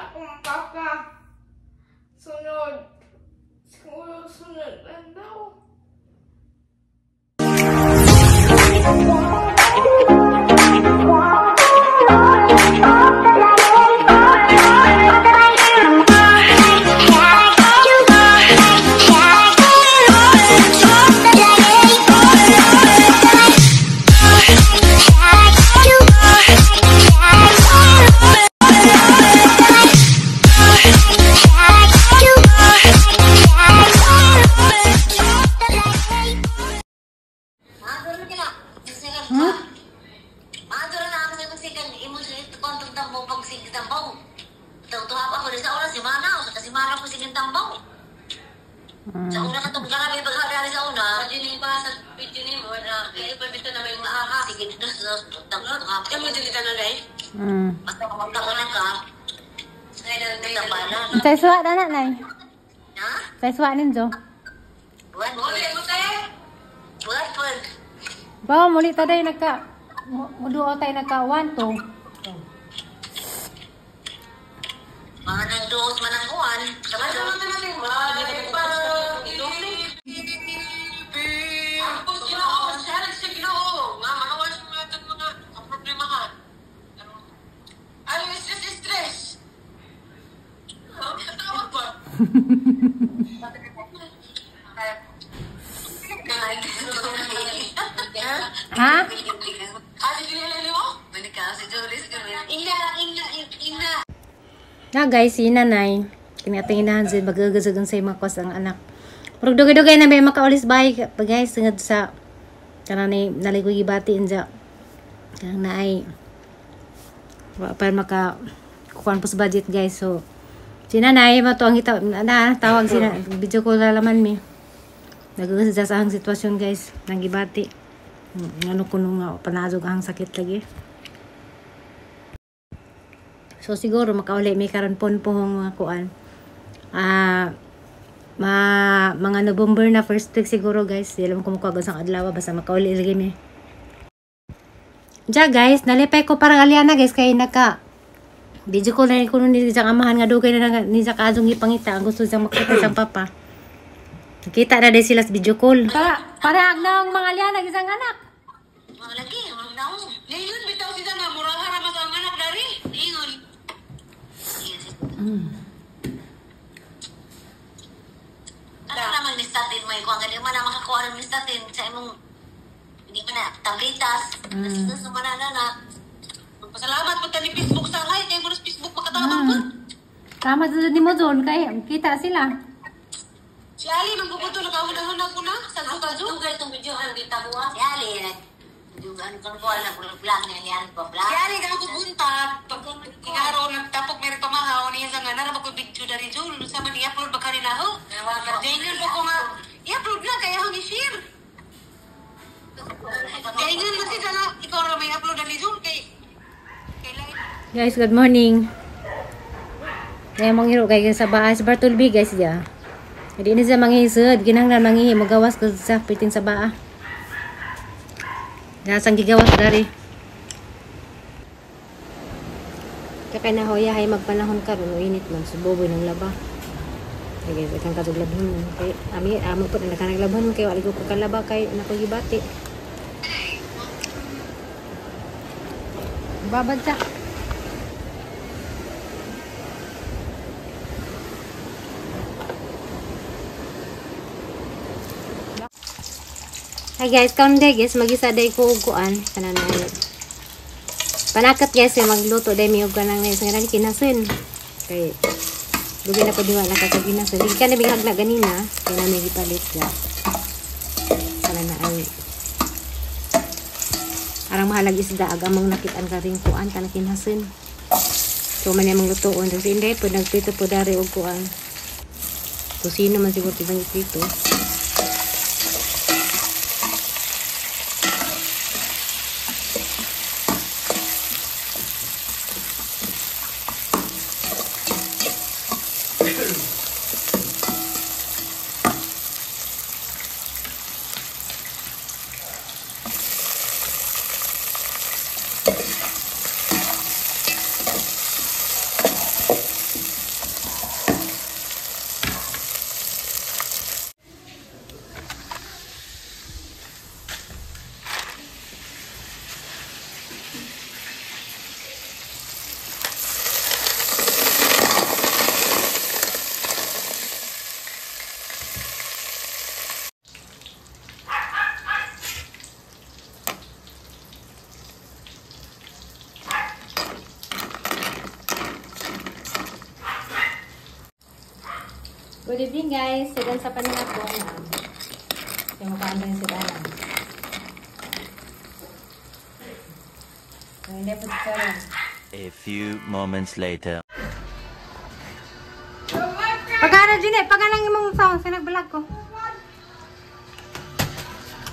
sa akong papa. Sunod. Siguro sunod na daw. Sa una ka itong karabi pagkakari sa una. Video ni mo na ipabito na may mga sige dos dos butang hapon. Kamo dili ka na dai. Basta magkauna ka. Say suwa na nay. Ha? Say suwa ninjo. Buwan mo te. Buwan po. Ba muli ta day nagka muduo tay nagka 1 2. Mga nang duos man ang kuan. Sabado man natin ba. Ha? Na guys, si nanay. Kinatingin na hansin, magagazagan sa mga kwas ang anak. Murag dugay-dugay na may makaulis bay. Pag guys, tungod sa kanang naligoy gibati inja. Kanang naay wa pa maka kuan po sa budget guys. So si nanay mo to ang hita na tawag sila video call na laman mi. Nagagasa sa ang sitwasyon guys, nang gibati. Ano kuno nga panazog ang sakit lagi. So siguro makauli may karon pon pohong mga kuan. Mga November na first week siguro guys. Di alam ko mukuha sa adlaw basta makauli lagi mi. Ja guys, nalipay ko parang aliana guys kay naka video call na kuno ni siyang amahan nga dugay na ni sa kaadong gipangita ang gusto siyang makita siyang papa. Nakita na din sila sa video call. Para nang mga aliana isang anak. Mga lagi, mga naong. Ngayon bitaw sila nga muraha ra mas ang anak dari. Ingon. Ano naman ni statin may kuha gani man na makakuha ng statin sa imong hindi man na tablitas. Nasa man na na. Pasalamat po tani Facebook sa hay kay mo sa Facebook makatabang ko. Tama jud ni mo zon kay kita sila. Si Ali magbubuto nakahuna-huna ko na sa kazu. Tunggal tong video ang kita ko. Si Ali nag ano kan ko na vlog niya lian ko vlog. Si Ali ka ko buntag pag ingaro nagtapok meron pamahaw niya sa nga nara ko video dari Jul sa man i-upload ba kanila ho. Dayon po ko nga i-upload na kay ako ni share. Kay ingon man sila na ikaw ra may upload ni Jul kay Guys, good morning. Kaya manghiro kay sa bahay sa Bartolby guys ya. Hindi ni siya manghisod, ginanglan manghihi magawas ko sa piting sa baa. Nasang gigawas dari. Kaya na hoya hay magpanahon karon init man suboboy ng laba. Ay guys, akang katug labhon kay ami amo pud ang naglabhon kay wali ko kalaba kay nako gibati. Babad sa Hi guys, karon day guys, magisa day ko og kuan kanan na. Panakat guys, yung magluto day mi og kanang sa kanang kinasin. Kay dugay na pud wala nakakaginasin. Di ka na bihag na ganina, kay na may gipalit ya. Kanan na ay arang mahalag isda ag among nakitaan ka ring kuan kanang kinasin. So man yung maglutoon tapos inday pud nagprito pud dari og kuan. Kusino man siguro tibang iprito. Good evening guys. Sidan sa panihapon. Yung mukhaan din si Dana. Hindi po karon. A few moments later. Pagana Jeanette, pagana ang imong sound sa nag-vlog ko.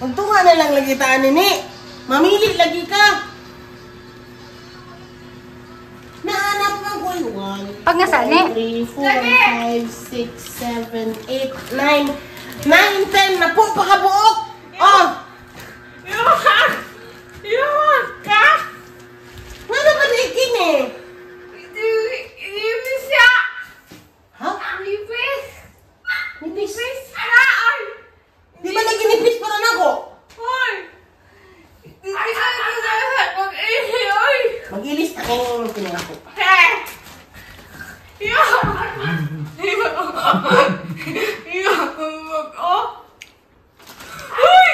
Magtunga na lang lagi taan ni. Mamili lagi ka. Naanap ng ko 1. Pag nga saan eh? 3, 4, 5, 6, 7, 8, 9. 9, 10 na po pakabuok. Oh! Yawa ka! Nga ba ni kini? Nipis siya! Ha? Nipis! Nipis? Nipis na! Ay! Di ba lagi nipis para nako? Hoy! Hindi ka na mag-ihi, oy! Mag-ilis na kayong pinangako. Hey! Yawa! Yawa! Oh! Uy!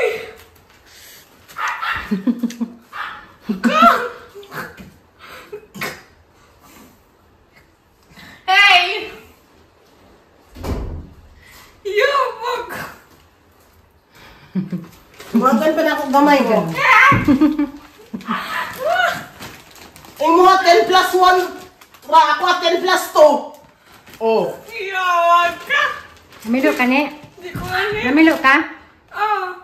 Hey! Yabag! Tumagan pa na ako gamay mo. Imo 10 plus 1. Ra ako 10 plus 2. Oh. Yabag ka! Namilo ka ni? Di ko alam. Namilo ka? Ah.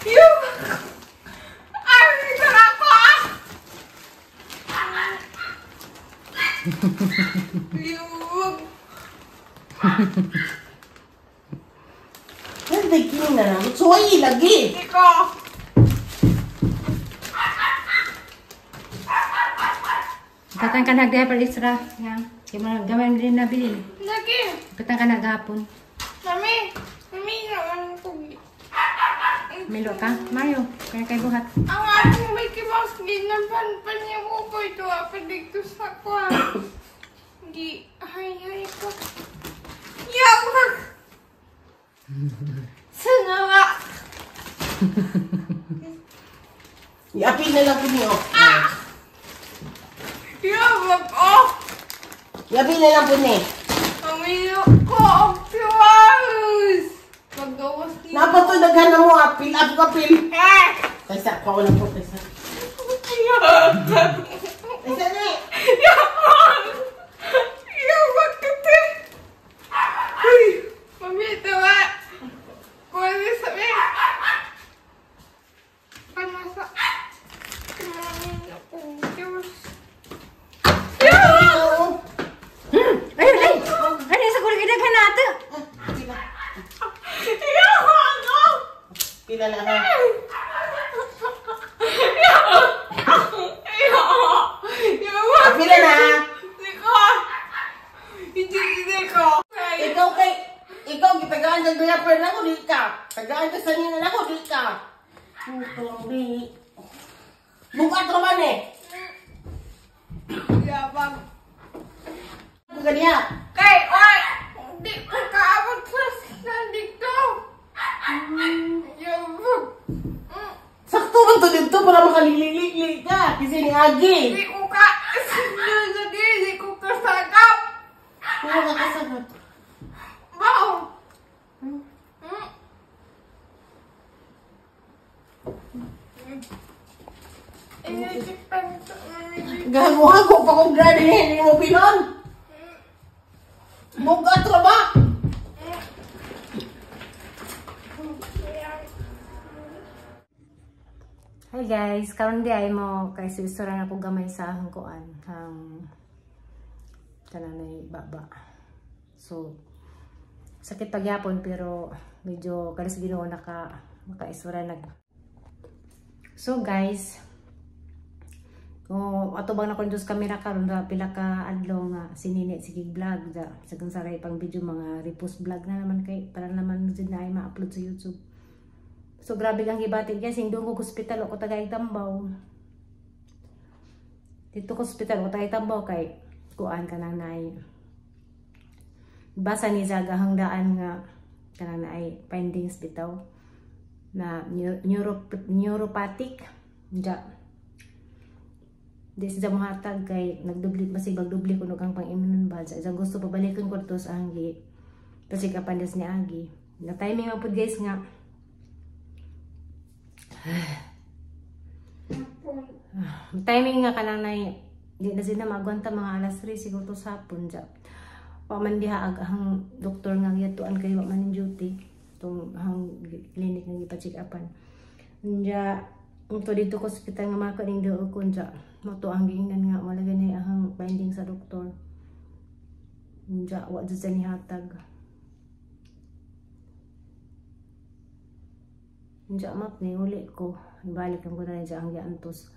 Yabag! Ay, dito na ako ah! Yabag! Hindi kini na lang. Suway lagi. Di ko. Katang ka nagdaya isra. Nga. Gamay din nabilin. Lagi. Katang ka naghapon. Mami! Mami naman ko. Milo ka? Mayo. Kaya kay buhat. Ang ating Mickey Mouse ginapan pa niya ko po ito. Apa dito sa kwa. Di, hay hay ko. Yabag! Sana nga. Iapil na lang po niyo. Yabag oh! Iapil na lang po ni. Pamilyo ko ang piwas! Paggawas niyo. Napatoy daghan na mo apil apil apil. Eh! Kaysa ako lang po kaysa. Yabag! Kaysa ni. Yabag! Yabag kasi! Uy! Mami, ito ba? Pwede sabi. Panasa. Mami, ako Diyos. Yabag! Ay, ay! Ay, sa kulig daghan nato. Yabag! Oh! Pila lang ha. Yabag! Pila na. Hindi ko. Hindi ko. Ikaw kay ikaw gitagaan sa diaper na ko di ka. Tagaan ka sa nina na ko di ka. Putong di. Bukat ra man eh. Yabag. Ganiya. Kay, oy! Hindi ko kaabot sa dito. Yabag. Sakto man to dito para makalilili ka. Kasi ni Agi. Hindi ko ka... Hindi ko kasagap. Kung ka kasagap. Wow! Gago-gago pa kong gani hindi mo pinon. Bukat ra ba? Hi guys, karon di ay mo kay suisura na ko gamay sa ahong kuan ang kananay baba. So sakit pagyapon pero medyo kalis Ginoo naka makaisura nag. So guys, kung ato bang na sa camera karon ra pila ka adlaw nga sinini sige vlog da sagang saray pang video mga repost vlog na naman kay para naman jud na ay ma-upload sa YouTube. So grabe kang gibati guys, hindong ko hospital ako tagay tambaw. Dito ko hospital ko tagay tambaw kay kuan kanang naay. Basa ni Zaga hangdaan nga kanang naay findings bitaw na neuropathic. Ja. Di siya mohatag kay nagdubli masig bagdubli kuno kang pang-iminon ba. Sa isang gusto pabalikan ko to sa anggi. Kasi kapandas ni Agi. Na timing man pud guys nga. Timing nga kanang nay di na sila maagwanta mga alas 3 siguro to sa hapon ja. Wa man diha ang doktor nga giyatuan kay wa man in duty tong ang clinic nga gipa-check upan. Nya unto dito ko sa ospital nga mako ning duo ko ja. Mo to ang giingnan nga wala gani ang finding sa doktor. Nya wa jud sa nihatag. Nya map ni uli ko. Ibalik ang ko na dyan ang giantos.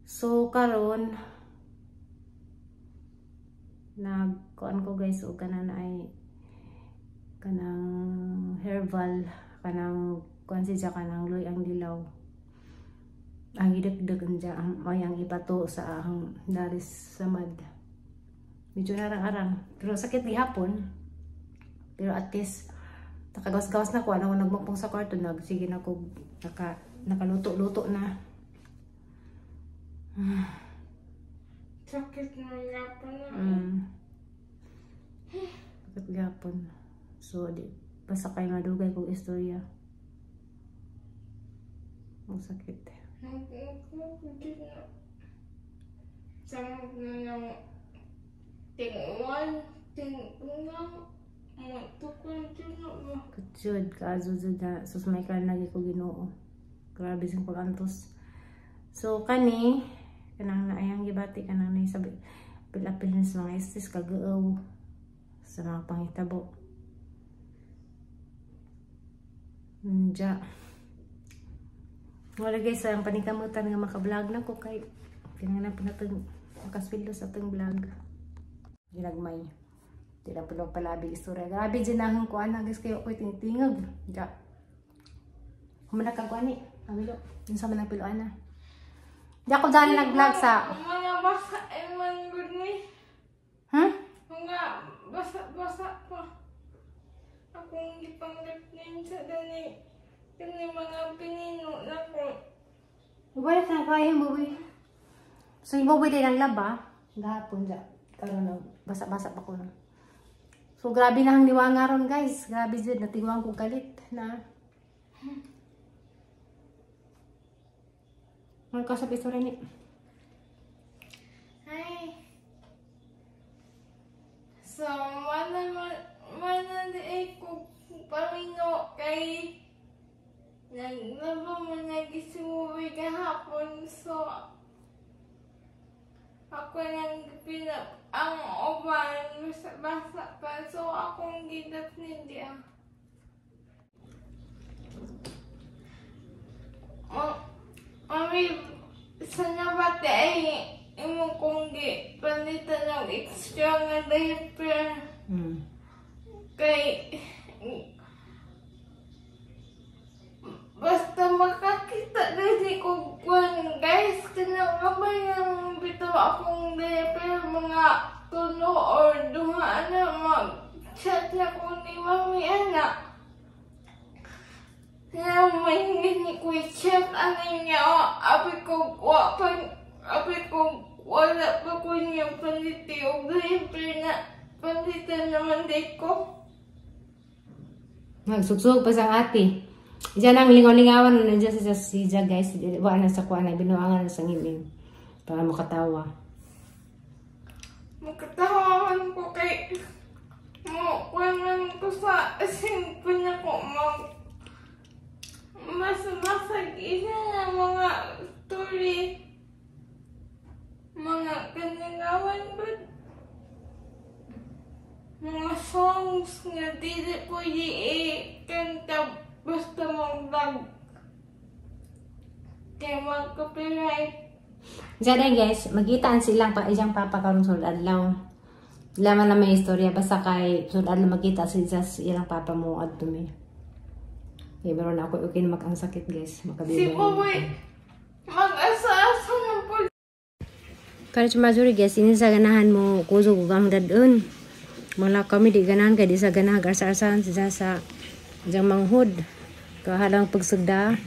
So karon nagkuan ko guys og kanan ay kanang herbal kanang kuan siya kanang luy ang dilaw. Ang gidagdag niya ang may ang ipato sa ang daris samad. Medyo narang-arang pero sakit gihapon. Pero at least nakagawas-gawas na ko ano nagmukpong sa kwarto nag sige na ko nakaluto-luto na. Sakit na gapon na. Sakit gapon. So di basta kay madugay kong istorya. Ang sakit. Samog na ng tinguan, tingungang, mutukon dyan na ba? Kutsud, kaazuzud na, sus may kalan ko Ginoo. Grabe siyang pag-antos. So, kani, kanang naayang gibati, kanang naisabi, apil-apil na sa mga estes, kagaaw, sa mga pangitabo. Nja. Wala guys, ang panikamutan nga maka-vlog na ko kay kinahanglan pa natong makasweldo sa atong vlog. Ginagmay. Di lang po palabi istorya. Grabe dyan ang kuan na guys kayo ko'y tingtingog. Ja. Humanak ang kuan ni. Amilo. Yun sa manang piloan na. Di ako dahil nag-vlog sa mga basa ay man good ni. Huh? Mga basa-basa pa. Akong gipanggap niyan sa dani. Kani mga pinino na ko. Wala ka kaya mo eh. So yung buwi din ang laba. Gahapon dyan. Karon basa-basa pa ko na. So grabe na ang niwanga ron guys. Grabe dyan. Natiwang ko galit na. Ano ka sa pisura ni? Ay. So mana di ko pamino kay naglaba man nagisimuwi kahapon, so ako nang pinap ang uban basa pa, so akong gidap niya. Mami, sa nabate ay imo kong gi palitan ng extra nga diaper. Kay basta makakita dili ko kwan guys, kinakabay ng bitaw akong diaper mga tulo or duha na mag-chat na ko ni mami anak. Na may gani ko i-chat ano niya, abi ko wala pa ko niya paliti o diaper na palitan naman di ko. Magsugsug pa sa ate. Diyan ang lingaw-lingawan na nandiyan si Ja guys. Wala na sa kuha na binuangan na sa ngiming. Para makatawa. Makatawa man ko kay mo kuha ko sa simple na ko mag mas masag isa na mga story mga kaningawan ba mga songs nga dili pwede i-kanta basta mag-vlog kaya mag-copyright. Diyan guys, magitaan silang pa iyang papa karon sulod adlaw. Laman na may istorya basta kay sulod adlaw magkita sila sa ilang papa mo adto mi. Kaya meron ako okay na mag ang sakit guys, makabibay. Si Boboy mag-asa-asa ng pul. Kaya majority guys, ini sa ganahan mo kusog ug ang dadon. Mga kami di ganahan kay di sa ganahan arsa-arsahan sila sa diyang manghud. Kahalang pagsugda.